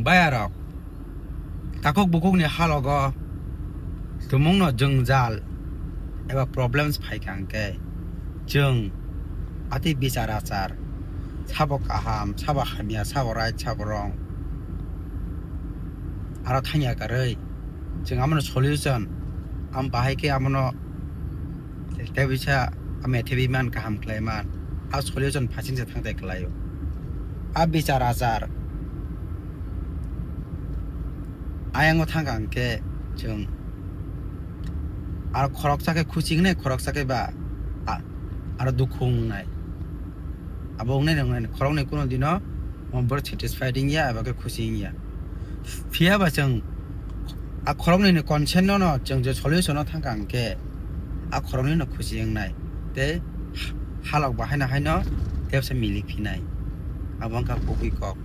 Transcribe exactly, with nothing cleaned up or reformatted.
Bayarok, takhuk bukhukni halogo tumungno jwngjal eba problems phaikha hwnkhe, chwng atwi bichar achar, sabo kaham, sabo hamya, sabo right, sabo wrong, aro thangya karwi chwng abono solution, am bahai khe abono tei bisa, am ethibi man kaham khlai man, a solution phasing se thangtai khlaio. A bichar achar ayango thangkha hwnkhe chwng aro khoroksa khe khusi wngnai, khoroksa khe ba a-, aro dukhu wngnai. Abo wngnai, wngnai, khoroknwi kuno dino omo borok satisfied wngya eba khe khusi wngya. Phiya ba chwng a khoroknwini consent no, no chwng je solution no thangkha hwnkhe a khoroknwi no khusi wngnai tei halok bahai no haino tepsa milik phinai. Abo wngkha kubui kok.